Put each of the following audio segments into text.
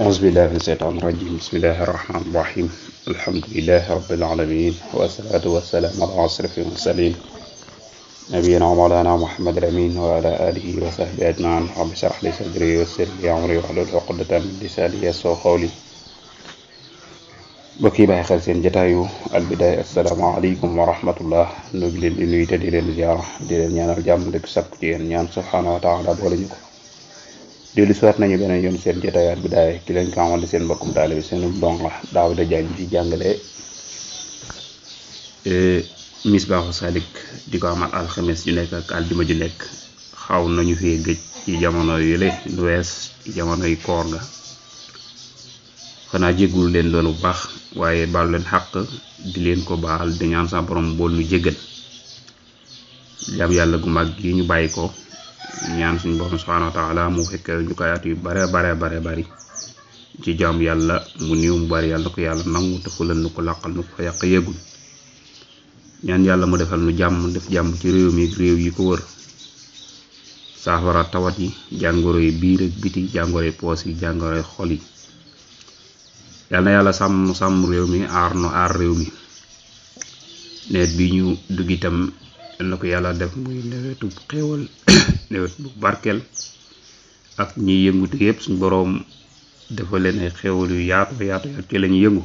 أعوذ بالله من الشيطان الرجيم بسم الله الرحمن الرحيم الحمد لله رب العالمين والصلاة والسلام على أشرف المرسلين نبينا ومولانا محمد الأمين وعلى آله وصحبه أجمعين رب اشرح لي صدري ويسر لي أمري واحلل عقدة من لساني يفقهوا قولي bokki bàyyi xel seen jotaayu albidaaya asalaamaaleykum wa rahmatullah nu ngi leen di nuyu te di leen ziara di leen ñaanal jàmm dëkk sakku ci yéen ñaan subhaanahu wa taala boole ñu ko dellu siwaat nañu beneen yoon seen jotaayu albidaaya ki leen ko amal seen mbokkum taalibe seen donga Daawuda Jaañ ci jàngale Misbaahu Salik di ko amal alxames ju nekk ak aljuma ju nekk xaw nañu fee gëj ci jamono yële lu wees ci jamonoy koor ga xanaa jéggul leen loolu bu baax waaye baalu leen xàq di leen ko baal di ñaan sa borom bool nu jéggal jàmm yàlla gu mag yi ñu bàyyi ko ñaan suñu borom subhanahu wa taala mu fekk ñu koy at yu bare bari ci jàmm yàlla mu niw mu bari yàlla ko yàlla nangu te fulal nu ko laqal nu ko fa yàq yëgul ñaan yàlla mu defal nu jàmm def jàmm ci réew mi réew yi ko wër saafara tawat yi jàngoro yi biir ak biti jàngoro yi poos yi jàngoro yi xol yi yàlla na yàlla sàmm réew mi aar réew mi nawet bi ñu dugg itam na ko yàlla def muy nawetu xéewal nawet bu barkeel ak ñi yëngutu yëpp suñu boroom dafa leen ay xéewal yu yaatu ci la ñuy yëngu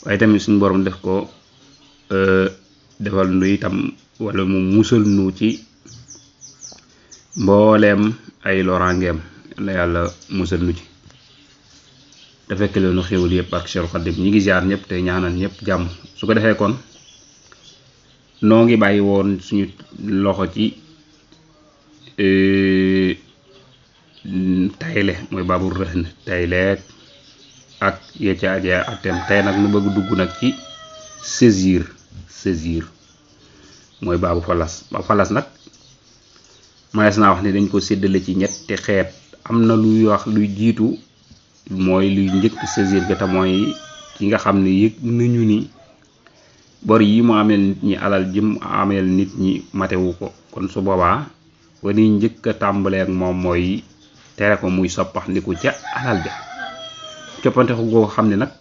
waaye tamit suñu boroom def ko defal nu itam wala mu musal nu ci mbooleem ay loraangeem na yàlla musal nu ci da fekk leenu xéwal yëpp ak Cheikh Khadim ñi ngi ziar ñëpp te ñaanal ñëpp jàmm su ko defee kon noo ngi bàyyi woon suñu loxo ci tayle mooy baabul rëhn tayleeg ak yecca aja atem tey nag nu bëgg dugg nag ci saisir mooy baabu falas nag manees naa wax ni dañ ko séddale ci ñetti xeet am na luy jiitu mooy luy njëkk saisir ga te mooy ki nga xam ne yëg nañu ni bor yi mu ameel nit ñi alal jëm ameel nit ñi matewu ko kon su boobaa wani njëkk a tàmbalee ak moom mooy tere ko muy soppax ndiku ca alal ja coppante ko goo xam ne nag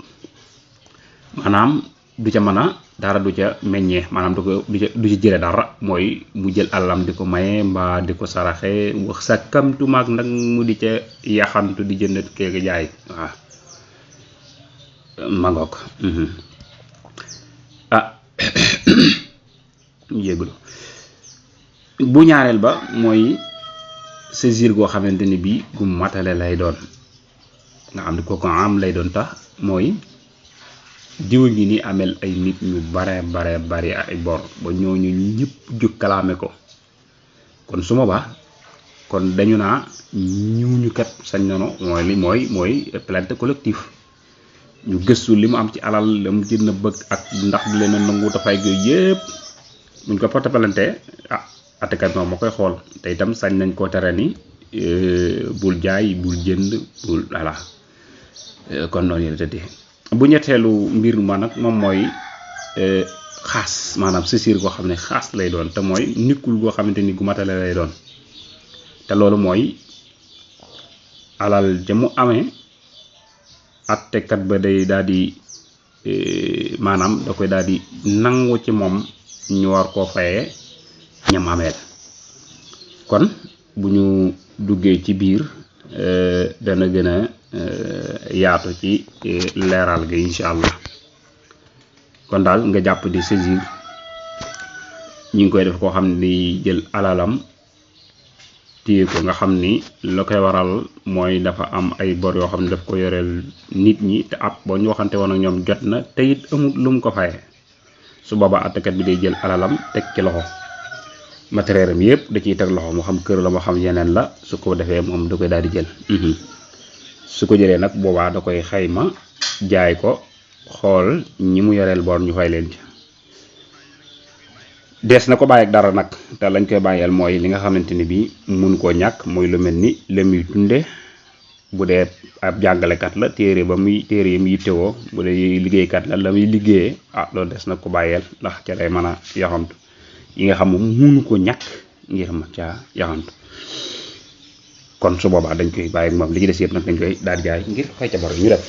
maanaam du ca mën a dara du ca meññee maanaam du ci jële dara mooy mu jël alalam di ko maye mbaa di ko saraxe wax sa kamtumaak nag mu di ca yaxantu di jënd keeki jaay waaw mangook yéeglu bu ñaareel ba mooy saisir goo xamante ni bii gu matale lay doon nga xam ne kooku am lay doon tax mooy diwa ngi ni amel ay nit ñu bare ay bor ba ñooñu ñëpp jóg kalaame ko kon su ma ba kon dañu naa ñu kat sañ nano mooy plainte collectif ñu gëstu li mu am ci alal la mu ci nëbb ak ndax di leen nangu dafay yooyu yëpp buñ ko porte plainte atekat moom moo koy xool te itam sañ nañ koo tere ni bul jaay bul jënd bul voilà kon noonu la tëddee bu ñetteelu mbir ma nag moom mooy xaas maanaam saisir goo xam ne xaas lay doon te mooy nikkul goo xamante ni gu matale lay doon te loolu mooy alal ja mu amee attekat ba day daal di maanaam da koy daal di nangu ci moom ñu war koo fayee ñam ameel kon bu ñu duggee ci biir dana gën a yaatu ci leeral gi incha allah kon daal nga jàpp di saisir ñi ngi koy def koo xam ne di jël alalam téye ko nga xam ni la koy waral mooy dafa am ay bor yoo xam ne daf ko yoreel nit ñi te ab boo ñu waxante woon ak ñoom jot na te it amul lu mu ko fayee su boobaa àttekat bi day jël alalam teg ci loxo matériel am yëpp da ciy teg loxo moo xam kër la moo xam yeneen la su ko defee moom da koy daal di jël su ko jëlee nag boobaa da koy xayma jaay ko xool ñi mu yoreel bor ñu fay leen ci des na ko bàyyi ak dara nag te lañ koy bàyyeel mooy li nga xamante ni bii mun koo ñàkk mooy lu mel ni la muy dunde bu dee ab jàngalekat la téere yi mu yittewoo bu dee liggéeykat la muy liggéeyee loolu des na ko bàyyeel ndax ca lay mën a yaxantu yi nga xam moom munu ko ñàkk ngir ma caa yaxantu kon su boobaa dañ koy bàyyi ak moom li ci des yëpp nag dañ koy daal di jaay ngir fay ca bor ñu def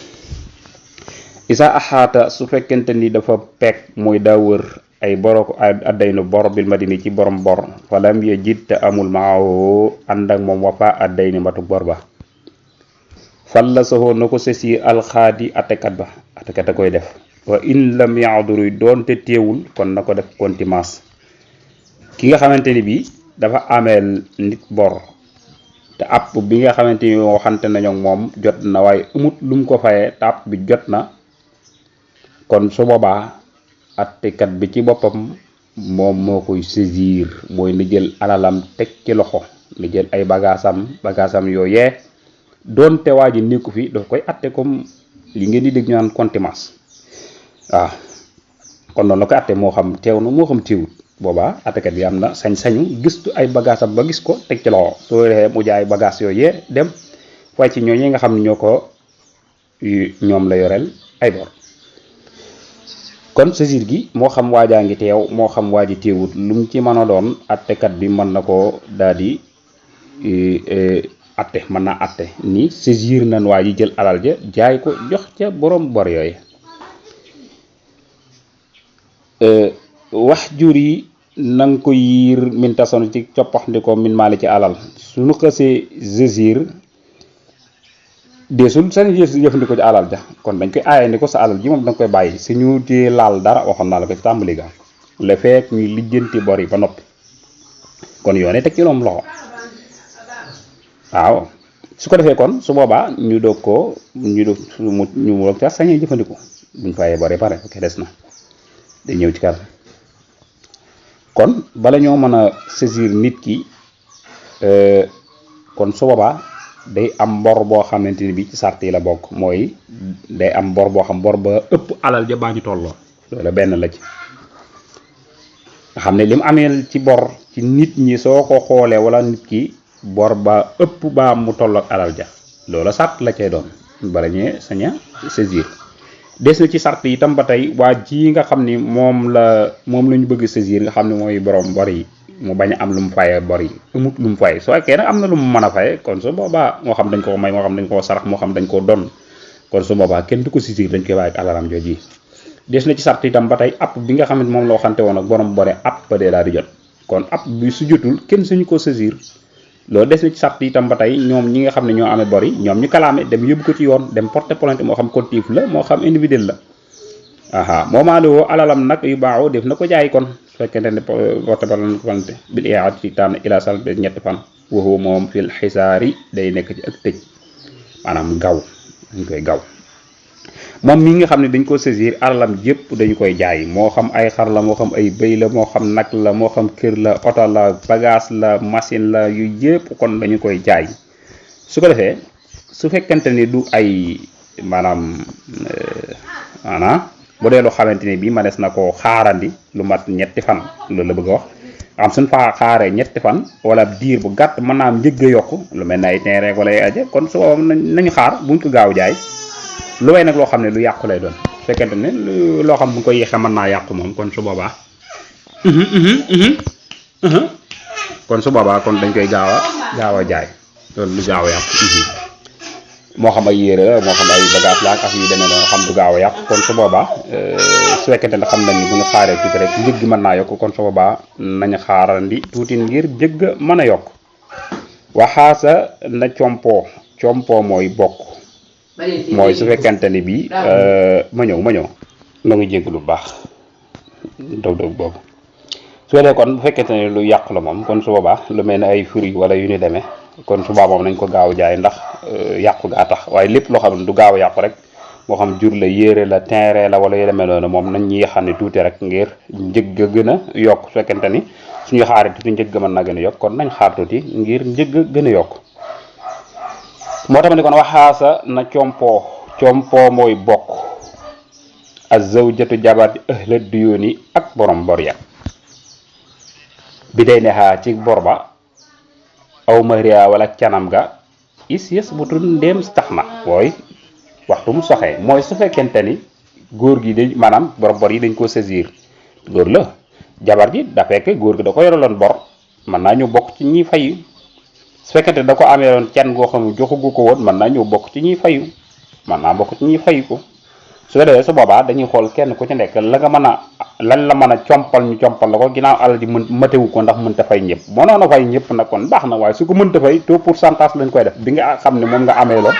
isa axaata su fekkente ni dafa peeg mooy daa wër ay boro addaynu bor bil madini ci borom bor falam ya jiit te amul maawo ànd ak moom wafa addayni matu bor ba fal la soxoo na ko sesi alxaadi atekat ba atekat a koy def wa in lam yaaduru doonte teewul kon na ko def contumace ki nga xamante ni bi dafa ameel nit bor te app bi nga xamante ni waxante nañu moom jot na waaye amut lu mu ko fayee te app bi jot na kon su boobaa attekat bi ci boppam moom moo koy saisir mooy na jël alalam teg ci loxo na jël ay bagaasam yooyee doonte waa ji nekku fi daf koy atte comme li ngeen di dégg ñu naan contumace waaw kon noonu la koy atte moo xam teew na moo xam teewut boobaa attekat bi am na sañ-sañu gistu ay bagaasam ba gis ko teg ci loxo soo defee mu jaay bagaas yooyee dem waaye ci ñooñu nga xam ne ñoo ko ñoom la yoreel ay bor kon saisir gi moo xam waajaa ngi teew moo xam waa ji teewut lu mu ci mën a doon attekat bi mën na ko daal di atte mën naa atte ni saisir nan waa ji jël alal ja jaay ko jox ca borom bor yooyu wax jur yi nanga ko yiir min tason ci coppax ndi ko min maali ci alal suñu xësee saisir deesul seen jëfandikoo ci alal ja kon dañ koy aayandi ko sa alal ji moom danga koy bàyyi suñu tee laal dara waxoon naa la ko ci tàmbali ga le fekk ñuy lijjanti bor yi ba noppi kon yoone teg ci loom loxo waaw su ko defee kon su boobaa ñu doog ko ñu doog ca sañee jëfandikoo buñ fayee bor yi pare ok des na day ñëw ci kanam kon bala ñoo mën a saisir nit ki kon su boobaa day am bor boo xamante ni bi ci sart yi la bokk mooy day am bor boo xam bor ba ëpp alal ja baa ñu tolloo loolu benn la ci nga xam ne li mu amee ci bor ci nit ñi soo ko xoolee wala nit ki bor ba ëpp baa mu tolloo ak alal ja loola sart la cay doon bala ñee saña saisir des na ci sart yi itam ba tey waa ji nga xam ni moom la ñu bëgg saisir nga xam ne mooy borom bor yi mu bañ a am lu mu fayee bor yi amut lu mu fay soo fekkee nag am na lu mu mën a faye kon su boobaa moo xam dañ koo may moo xam dañ koo sarax moo xam dañ koo don kon su boobaa kenn du ko saisir dañ koy bàyyi ak alalam jooji des na ci sart itam ba tey app bi nga xam ne moom la waxante woon ak borom bore app ba dee daal di jot kon app bi su jotul kenn suñu ko saisir loolu des na ci sart itam ba tey ñoom ñi nga xam ne ñoo amee bor yi ñoom ñu kalaame dem yóbbu ko ci yoon dem porter plainte moo xam collectif la moo xam individuel la moomaalowoo alalam nag yu baaxoo def na ko jaay kon fekkente ne porter plainte bil iaat ci tànn ila sal be ñetti fan waxoo moom fil xisaari day nekk ci ak tëj maanaam gaw dañ koy gaw moom mi nga xam ne dañ ko saisir alalam yëpp dañu koy jaay moo xam ay xar la moo xam ay bëy la moo xam nag la moo xam kër la oto la bagage la machine la yu yëpp kon dañu koy jaay su ko defee su fekkente ni du ay maanaam bu dee loo xamante ni bii manees na koo xaarandi lu mat ñetti fan loolu la bëgg a wax am suñ fa xaaree ñetti fan wala diir bu gàtt mën naa am njëgg a yokku lu mel ne ay terrain wala ay aje kon su nañu xaar buñ ko gaaw jaay lu way nag loo xam ne lu yàqu lay doon fekkente ne loo xam bu ñu ko yéexee mën naa yàqu moom kon su boobaa kon su boobaa kon dañ koy gaaw a jaay loolu lu gaaw a yàqu moo xam ay yére la moo xam ay bagage la ak yu demee noonu xam du gaaw a yàqu kon su boobaa su fekkente ne xam nañ ni bu ñu xaaree tuuti rek njëg gi mën naa yokk kon su boobaa nañu xaarandi tuuti ngir njëg mën a yokk waxaasa na compoo mooy bokk mooy su fekkente ni bii ma ñëw na nga jégg lu baax dog boobu su ko defee kon bu fekkente ne lu yàqu la moom kon su boobaa lu mel ne ay fruits wala yu ni demee kon su boobaa moom nañ ko gaaw jaay ndax yàqu gaa tax waaye lépp loo xam ne du gaaw a yàqu rek moo xam jur la yére la terrain la wala yu demee noonu moom nañ ñuy xam ne tuuti rek ngir njëg ga gën a yokk su fekkente ni suñuy xaaree tuuti njëg ga mën na gën a yokk kon nañ xaar tuuti ngir njëg ga gën a yokk moo tax ma ne kon waxaasa na compoo mooy bokk az-zawjatu jabar di ëhla duyóoni ak borom bor ya bi day neexaa ci bor ba aw mahria wala canam ga yes bu tun ndéem tax na mooy waxtu mu soxee mooy su fekkente ni góor gi dañ maanaam borom bor yi dañ ko saisir góor la jabar ji da fekk góor gi da ko yoraloon bor mën naa ñu bokk ci ñi fay su fekkente da ko ameeloon can goo xam ne joxagu ko woon mën naa ñëw bokk ci ñuy fayu mën naa bokk ci ñuy fayu ko su ko defee su boobaa dañuy xool kenn ku ci nekk la nga mën a lan la mën a compal ñu compal la ko ginnaaw alal ji matewu ko ndax mënta fay ñëpp mënoon a fay ñëpp nag kon baax na waaye su ko mënta fay taux pourcentage lañ koy def bi nga xam ne moom nga ameeloon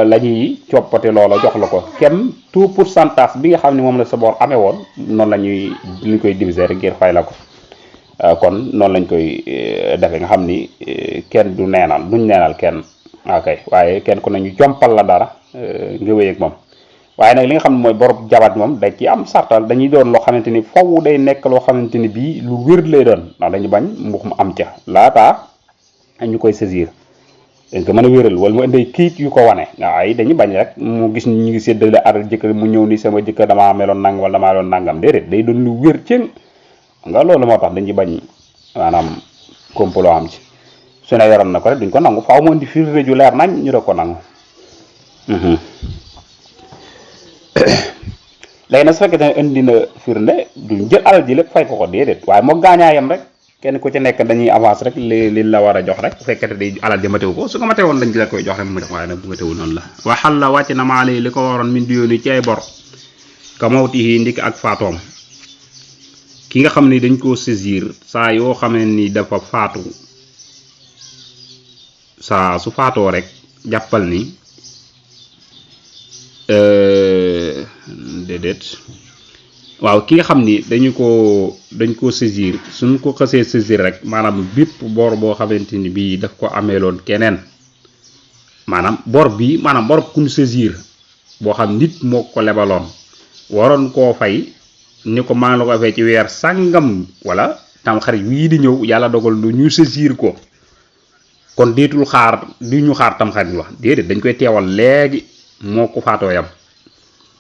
la ñuy coppate loola jox la ko kem taux pourcentage bi nga xam ne moom la sa bor amee woon noonu la liñ koy diviser rek ngir fay la ko kon noonu lañ koy defee nga xam ni kenn du neenal duñ neenal kenn ok waaye kenn ku ne ñu compal la dara nga wéy ak moom waaye nag li nga xam ne mooy borob jabat moom dañ ci am sartal dañuy doon loo xamante ni faw day nekk loo xamante ni bii lu wér lay doon ndax dañu bañ mbux mu am ca laataa ñu koy saisir dañ ko mën a wéral wala mu indee kiit yu ko wane waaye dañu bañ rek mu gis ñu ngi séddale aral jëkkër mu ñëw ni sama jëkkër damaa meloon nang wala damaa doon nangam déedéet day doon lu wér cëng nga loolu moo tax dañuy bañ maanaam complot am ci su ne yoroon na ko rek duñ ko nangu faaw mu indi firnde ju leer nañ ñu da ko nangu léegi nag su fekkee ne indi na firnde duñ jël alal ji lépp fay ko déedéet waaye moo gaañaayam rek kenn ku ci nekk dañuy avance rek li la war a jox rek bu fekkee day alal ja matewu ko su ko matewoon dañ la koy jox rek mu def waaye nag bu matewu noonu la waxal la wàcc na maa li ko waroon min diyooni ci ay bor ka mawtihi ndik ak faatoom ki nga xam ni dañ koo saisir saa yoo xamee ni dafa faatu saa su faatoo rek jàppal ni déedéet waaw ki nga xam ni dañ ko saisir suñ ko xasee saisir rek maanaam bépp bor boo xamante ni bii daf ko ameeloon keneen maanaam bor bi maanaam bor ku ñu saisir boo xam nit moo ko lebaloon waroon koo fay ni ko maa la ko fay ci weer sàngam wala tam xarit wii di ñëw yàlla dogal lu ñu saisir ko kon deetul xaar di ñu xaar tam xarit la déedéet dañ koy teewal léegi moo ko faatoo yam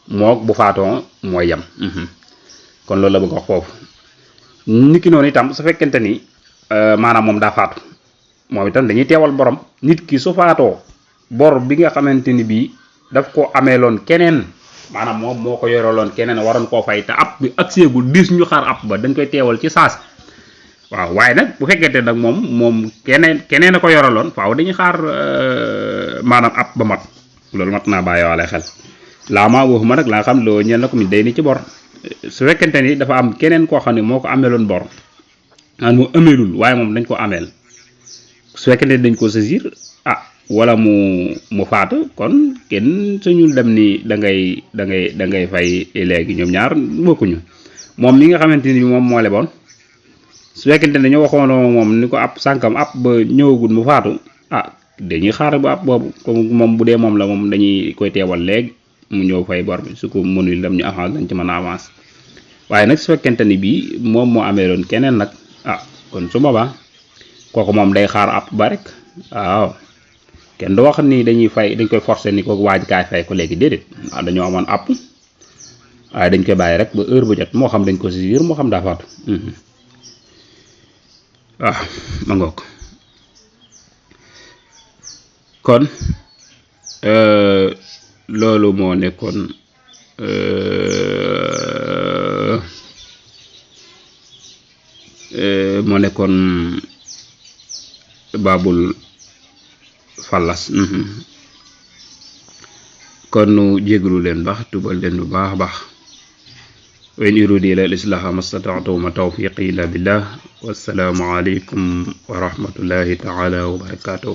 moo bu faatoo mooy yam kon loolu la bëgg wax foofu niki noonu itam su fekkente ni maanaam moom daa faatu moom itam dañuy teewal borom nit ki su faatoo bor bi nga xamante ni bii daf ko ameeloon keneen maanaam moom moo ko yoroloon keneen waroon koo fay te ab bi agseegul dis ñu xaar ab ba dañ koy teewal ci saas waaw waaye nag bu fekkente nag moom keneen a ko yoroloon faaw dañuy xaar maanaam ab ba mat loolu mat naa bàyyiwaale xel laa maa waxuma nag laa xam loo ñeen la ko mi day ni ci bor su fekkente ni dafa am keneen koo xam ne moo ko ameeloon bor an mu ameelul waaye moom dañ ko ameel su fekkente ni dañ ko saisir wala mu faatu kon kenn suñu dem ni da ngay fay léegi ñoom ñaar bokkuñu moom mi nga xamante ni moom moo leboon su fekkente ne dañoo waxoon moom ni ko ab sànkam ab ba ñëwagul mu faatu dañuy xaar ba ab boobu comme moom bu dee moom la moom dañuy koy teewal léegi mu ñëw fay bor bi su ko mënul dem ñu avance dañ ci mën a avance waaye nag su fekkente ni bii moom moo ameeloon keneen nag kon su boobaa kooku moom day xaar ab ba rek waaw kenn du wax ni dañuy fay dañ koy forcer ni ko waaj kaay fay ko léegi déedéet dañoo amoon app waaye dañ koy bàyyi rek ba heure bu jot moo xam dañ ko saisir moo xam daa faatu waaw ma ngoog kon loolu moo nekkoon baabul fallas kon nu jéglu leen baax tubal leen bu baax baax wa in uridi ila al-islaha mastata'tu ma tawfiqi illa billah wassalaamu alaykum wa rahmatullahi ta'ala wa barakatuh